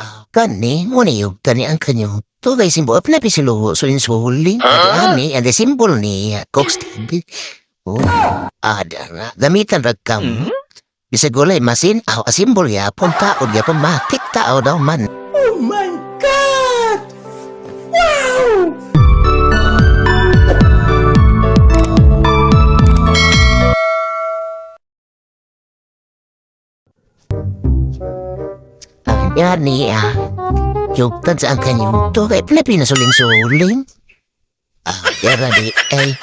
Ah, kani, mo ni yung kani ang kanyo. To kay symbol, pinapi silo sulin-sulin. Ani, ang symbol ni Cox TV. Oh, ada na. Gamitan rag kam. Bisag walay masin, aw asimbol yapon taod yapon matik tao daw man. Oh my God! Wow! Ang yani ah. Yugtan sa ang kanyong to kay pinapi na sulin-sulin. Ah, yara di ay.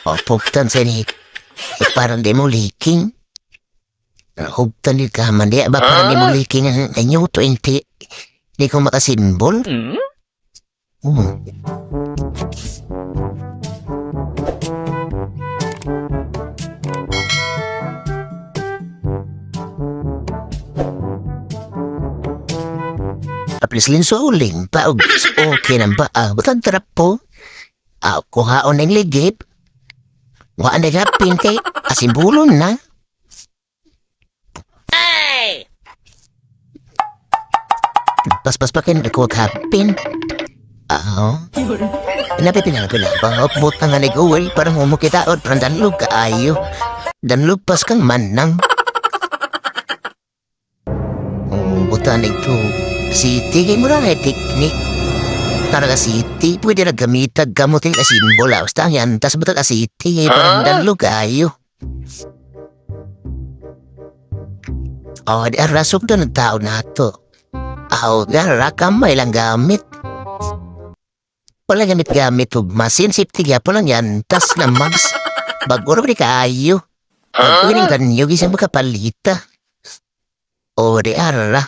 O, pugtan sa ni. Eh, parang di mo leaking. Hugtan di ka man di ba parang di mo leaking ang inyo to inti. Di ko makasimbol. Aplis linsuling pa og okay nang ba ah butang trap po. Ah, kuhaon ng ligip. Wa na gapin kay asimbulon na. Paspas pa kayo ko hapin. Ah. Pinapi pinapi na ba butang nga nag-uwi parang humukitaot parang danlog kaayo. Danlog pas kang manang. Oh, butan ito. City, kay mura na teknik. Tara ka city, pwede na gamitag gamot yung asimbola. Basta ang yan, tas butang ka city, kay parang danlog kaayo. Oh, di arasok doon ang tao na to. Aw, gara kamay lang gamit. Wala gamit-gamit og masin safety gyapon lang yan. Tas na mags. Bago ra di kaayo. Bago ning kanyo gisang makapalita. O di ara.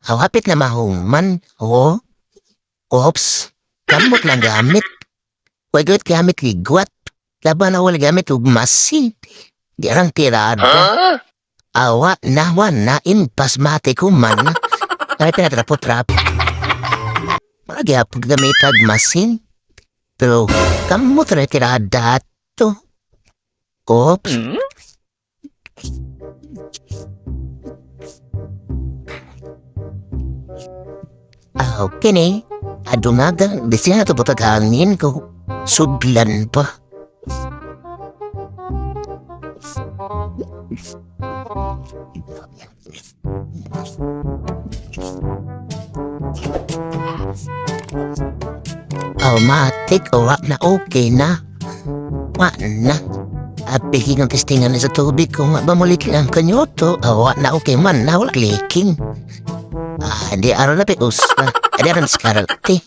Aw hapit na mahuman. O. Oops. Kamot lang gamit. Wag gamit ligwat. Laban na wala gamit og masin. Di arang tirada. Awa na wa na impas mate ko man. Ay pinatrapo-trap. Wala gyapon gamitag masin. Pero kamot ra tirada to. Oops. Ah, okay ni. Adungaga, di siya na ito hangin ko. Sudlan pa. Automatic, wa na okay na. Wa na. At ng testingan na sa tubig kung ba muli ang kanyoto. Wa na okay man na, wala leaking. Ah, hindi araw na pius. Hindi aran skarate.